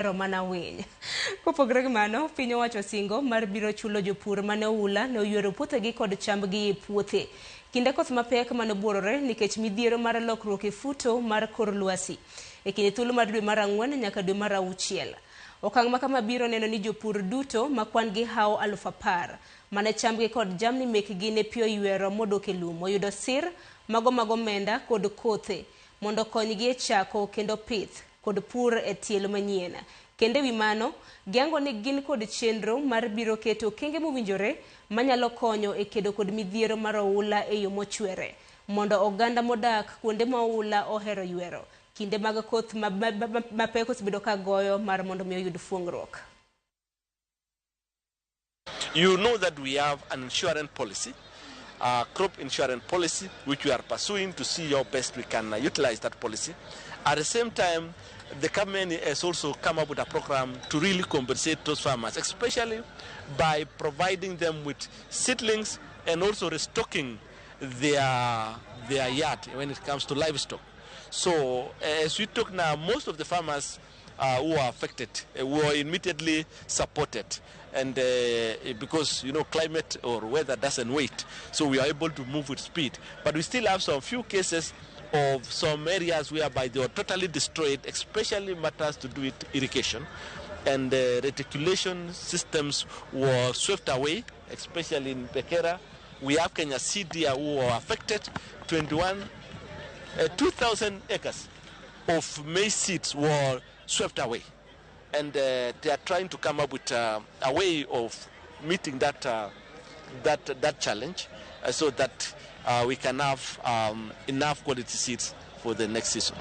Mana winy. Kopogore gi mano, piny owacho singo mar biro chulo jopur mane oula ne oywero puothegi kod chambgi e puothe. Kinde koth mapek mane obuorore nikech midhiero mar lokruok e futo mar kor lwasi e kind thuolo mar dwe mar ang'wen nyaka dwe mar auchiel. Okang' ma kama biro neno ni jopur duto ma kwan gi hawo 10,000 mane chambgi kod jamni mekgi ne pi oywero modok e lum oyudo sir mago mag omenda kod kothe mondo okonygi e chako kendo pith kod pur e tielo manyien. Kendo ewi mano, giango ni gin kod chenro mar biro keto okenge mowinjore manyalo konyo e kedo kod midhiero mar oula e yo mochwere mondo oganda modak kuonde ma oula ohero ywero kinde mag koth mapek osebedo ka goyo mar mondo mi oyud fuong'ruok. You know that we have an insurance policy, a crop insurance policy, which we are pursuing to see how best we can utilize that policy. At the same time, the government has also come up with a program to really compensate those farmers, especially by providing them with seedlings and also restocking their yard when it comes to livestock. So as we talk now, most of the farmers who are affected were immediately supported, and because climate or weather doesn't wait, so we are able to move with speed. But we still have some few cases of some areas whereby they were totally destroyed, especially matters to do with irrigation, and the reticulation systems were swept away, especially in Bekera. We have Kenya Seed here who were affected. 2,000 acres of maize seeds were swept away, and they are trying to come up with a way of meeting that challenge, so that we can have enough quality seeds for the next season.